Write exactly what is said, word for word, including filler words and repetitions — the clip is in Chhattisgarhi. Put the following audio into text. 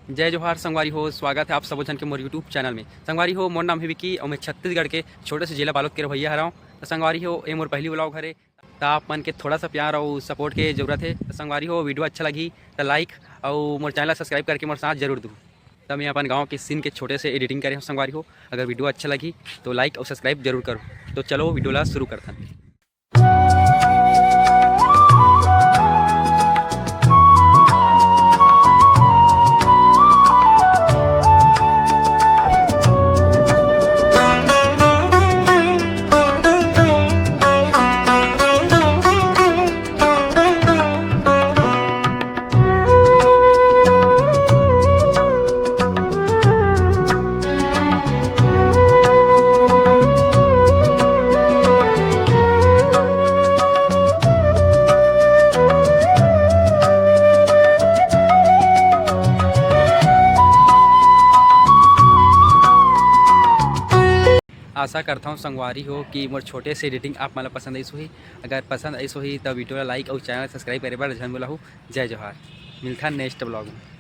जय जोहार संगवारी हो, स्वागत है आप सबो झन के मोर YouTube चैनल में। संगवारी हो, मोर नाम है विकी और मैं छत्तीसगढ़ के छोटे से जिला बालोद के रहवइया हरव। तो संगवारी हो, ये मोर पहली vlog हरे, तो आप मन के थोड़ा सा प्यार और सपोर्ट के जरूरत है। तो संगवारी हो, वीडियो अच्छा लगी तो लाइक और मोर चैनल सब्सक्राइब करके मोर साथ जरूर दू। तो मैं अपन गाँव के सीन के छोटे से एडिटिंग करे हूँ संगवारी हो। अगर वीडियो अच्छा लगी तो लाइक और सब्सक्राइब जरूर करो। तो चलो वीडियो ला शुरू करथन। आशा करता हूँ संगवारी हो कि मोर छोटे से एडिटिंग आप मन ला पसंद आइस होही। अगर पसंद आइस होही तो वीडियो ला लाइक और चैनल सब्सक्राइब करे बर झन भुलाहू। जय जोहार, मिलथन नेक्स्ट vlog में।